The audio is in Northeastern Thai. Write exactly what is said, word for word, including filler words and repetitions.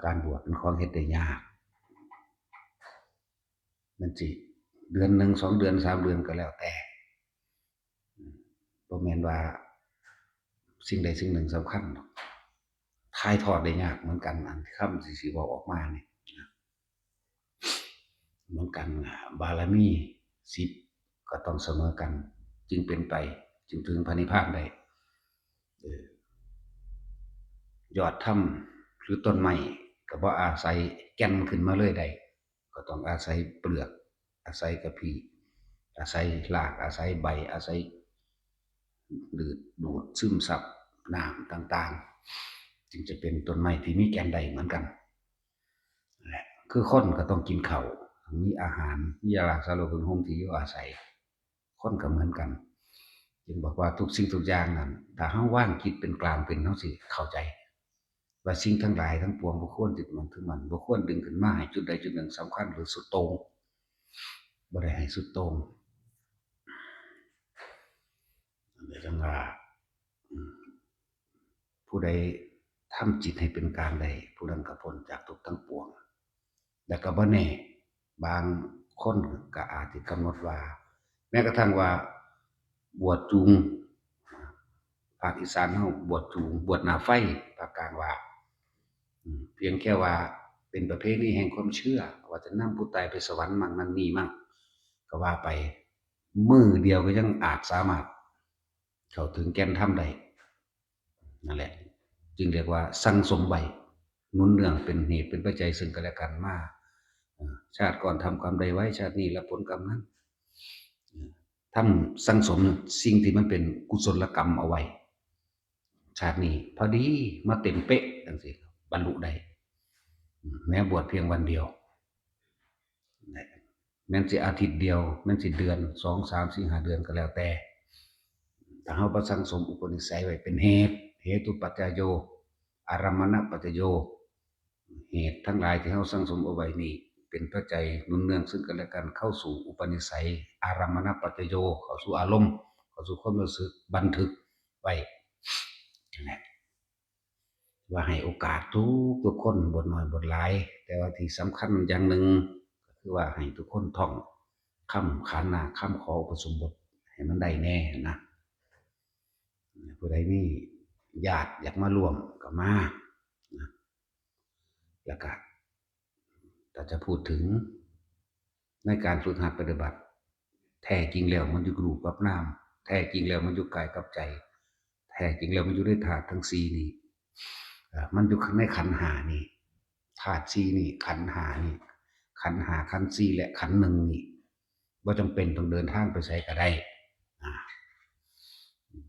การบวชเป็นของเฮ็ดได้ยาก มันสิเดือนหนึ่ง สองเดือน สามเดือนก็แล้วแต่ อืม บ่แม่นว่าสิ่งใดสิ่งหนึ่งสำคัญดอก ถ่ายทอดได้ยากเหมือนกัน อันคำที่สิเว้าออกมานี่นะ เหมือนกัน บารมีสิบก็ต้องเสมอกัน จึงเป็นไป จึงถึงพระนิพพานได้ เออ ยอดธรรมหรือต้นไม้ก็บ่อาศัยแก่นขึ้นมาเลยได้ ก็ต้องอาศัยเปลือก อาศัยกะพี้ อาศัยราก อาศัยใบ อาศัยดูด ดูดซึมซับน้ำต่างๆ จึงจะเป็นต้นไม้ที่มีแก่นได้เหมือนกัน และคือคนก็ต้องกินข้าว มีอาหาร มียารักษาโรค เครื่องห่มที่อยู่อาศัย คนก็เหมือนกัน จึงบอกว่าทุกสิ่งทุกอย่างนั้น ถ้าเฮาวางจิตเป็นกลางเป็น เฮาสิเข้าใจ ว่าสิ่งทั้งหลายทั้งปวงบ่ควรยึดมั่นถือมั่น บ่ควรดึงขึ้นมาให้จุดใดจุดหนึ่งสำคัญหรือสุดโต่ง บ่ได้ให้สุดโต่ง เดี๋ยวจังว่า อืม ผู้ใดทำจิตให้เป็นกลางได้ ผู้นั้นก็พ้นจากทุกข์ทั้งปวง แล้วก็บ่แน่ บางคนก็อาจสิกำหนดว่า แม้กระทั่งว่าบวชจูง ภาคอีสานเฮาบวชจูง บวชหน้าไฟ ภาคกลางว่า อืม เพียงแค่ว่าเป็นประเพณีแห่งความเชื่อ ว่าจะนำผู้ตายไปสวรรค์มั่งนั่นนี่มั่ง ก็ว่าไป มื้อเดียวก็ยังอาจสามารถเข้าถึงแก่นธรรมได้ นั่นแหละ จึงเรียกว่าสั่งสมไว้ หนุนเนื่องเป็นเหตุเป็นปัจจัยซึ่งกันและกันมา เอ่อ ชาติก่อนทำกรรมใดไว้ ชาตินี้รับผลกรรมนั้น เอ่อ ทำสั่งสมสิ่งที่มันเป็นกุศลกรรมเอาไว้ ชาตินี้พอดีมาเต็มเป๊ะจังซี่ บรรลุได้ อืม แม้บวชเพียงวันเดียว แม่นสิอาทิตย์เดียว แม่นสิเดือน สอง สาม สี่ ห้า เดือนก็แล้วแต่ ถ้าเฮาบ่สั่งสมอุปนิสัยไว้เป็นเหตุ เหตุปัจจโย อารัมมณปัจจโย เหตุทั้งหลายที่เฮาสั่งสมเอาไว้นี่ เป็นปัจจัยหนุนเนื่องซึ่งกันและกันเข้าสู่อุปนิสัย อารัมมณปัจจโย เข้าสู่อารมณ์ เข้าสู่ความรู้สึก บันทึกไว้ นั่นแหละ ว่าให้โอกาสทุกทุกคน บทน้อยบทหลาย แต่ว่าที่สำคัญอย่างหนึ่ง ก็คือว่าให้ทุกคนท่องคำขานนาค คำขออุปสมบทให้มันได้แน่นะ ผู้ใดมีญาติอยากมาร่วมก็มานะ แล้วก็ ถ้าจะพูดถึงในการฝึกหัดปฏิบัติ แท้จริงแล้วมันอยู่กับรูปกับนาม แท้จริงแล้วมันอยู่กายกับใจ แท้จริงแล้วมันอยู่ในธาตุทั้งสี่นี่ เอ่อ มันอยู่ในขันธ์ห้านี่ ธาตุสี่นี่ ขันธ์ห้านี่ ขันธ์ห้า ขันธ์สี่ และขันธ์หนึ่งนี่ บ่จำเป็นต้องเดินทางไปไสก็ได้